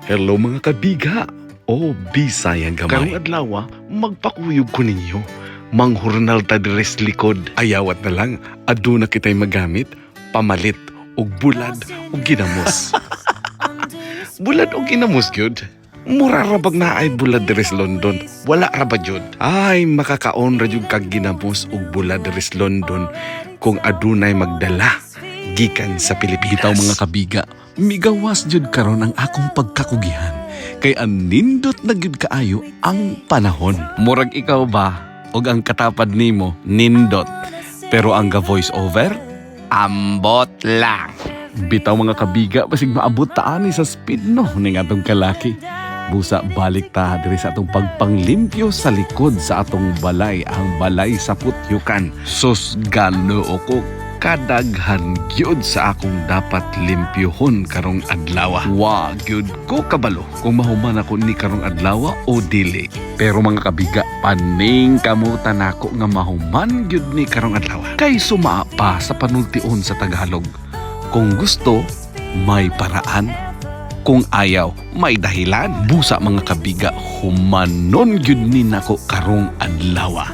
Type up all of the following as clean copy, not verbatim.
Hello, mga kabiga. O Bisayang gamay. Karong adlaw, magpakuyog ko ninyo. Manghurnal ta diri sa likod. Ayawat na lang, aduna kitay magamit, pamalit og bulad og ginamos. Bulad og ginamos gyud. Mura ra bag naay bulad diri sa London? Wala ra ba jud? Ay, makakaon ra jud kag ginamos og bulad diri sa London kung adunay magdala gikan sa Pilipinas. Bitaw, mga kabiga, migawas jud karon ang akong pagkakugihan. Kay ang nindot na gyud kaayo ang panahon. Murag ikaw ba og ang katapad nimo nindot. Pero ang ga voice over, ambot lang. Bitaw, mga kabiga, basig maabot ta ani sa speed no ning atong kalaki. Busa balik ta diri sa atong pagpanglimpyo sa likod sa atong balay, ang balay sa Putyukan. Sus, Ginoo ko, kadaghan gyud sa akong dapat limpyohon karong adlaw. Wa gyud ko kabalo kung mahuman ako ni karong adlaw o dili. Pero, mga kabiga, paning kamutan nako nga mahuman gyud ni karong adlaw. Kay sumaa pa sa panultion sa Tagalog, kung gusto, may paraan. Kung ayaw, may dahilan. Busa, mga kabiga, humanon gyud ni nako karong adlaw.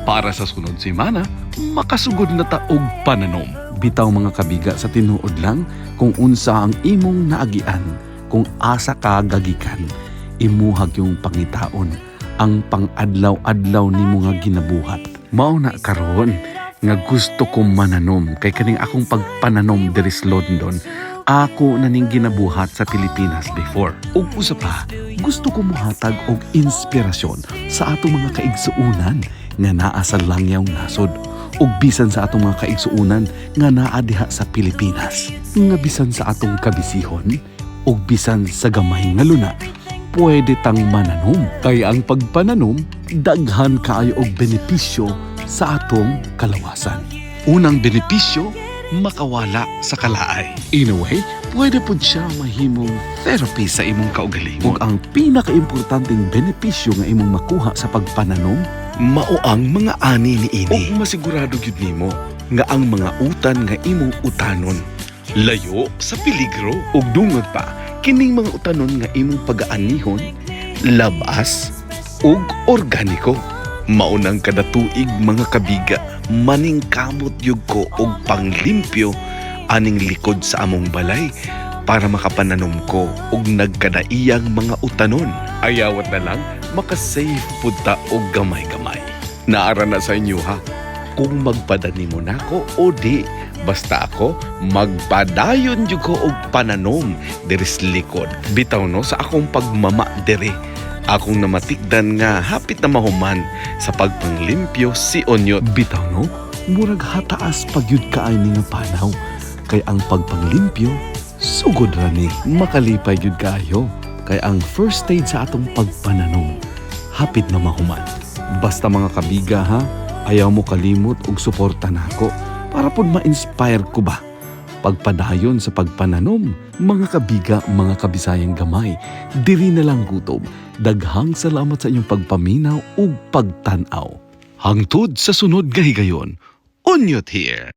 Para sa sunod semana, makasugod na ta og pananom. Bitaw, mga kabiga, sa tinuod lang, kung unsa ang imong naagian, kung asa ka gagikan, imuhag yung pangitaon ang pang-adlaw-adlaw nimo nga ginabuhat. Mao na karon nga gusto ko mananom kay kaning akong pagpananom diri sa London, ako na ning ginabuhat sa Pilipinas before. Ug usa pa, gusto ko mohatag og inspirasyon sa atong mga kaigsuonan nga naa sa langyaw nasod ug bisan sa atong mga kaigsuonan nga naa diha sa Pilipinas, nga bisan sa atong kabisihon ug bisan sa gamay nga luna, pwede tang mananom kay ang pagpananom daghan kaayo og benepisyo sa atong kalawasan. Unang benepisyo, makawala sa kalaay. In a way, pwede pud siya mahimong therapy sa imong kaugalingon. Ug ang pinakaimportanteng benepisyo nga imong makuha sa pagpananom, mao ang mga ani niini. Ug masigurado gyud nimo nga ang mga utan nga imong utanon layo sa peligro. Ug dungag pa, kining mga utanon nga imong pagaanihon, labas ug organiko. Maunang kada tuig, mga kabiga, maningkamot yug ko og panglimpyo aning likod sa among balay para makapananom ko og nagkadaiyang mga utanon. Ayawat na lang, makasave pud ta og gamay-gamay. Naara na sa inyo ha, kung magpadanimo nako o di. Basta ako, magpadayon jud ko og pananom diri sa likod. Bitaw no, sa akong pagmama diri, akong namatikdan nga hapit na mahuman sa pagpanglimpyo si Onyot. Bitaw no, murag hataas pagyud kaay ni nga panaw. Kay ang pagpanglimpyo, sugod ra ni. Makalipay gyud kaayo kay ang first stage sa atong pagpananom, hapit na mahuman. Basta, mga kabiga ha, ayaw mo kalimot og suporta nako para pud ma-inspire ko ba pagpadayon sa pagpananom. Mga kabiga, mga kabisayang gamay, diri na lang gutob. Daghang salamat sa inyong pagpaminaw ug pagtan-aw. Hangtod sa sunod nga higayon, Onyot here.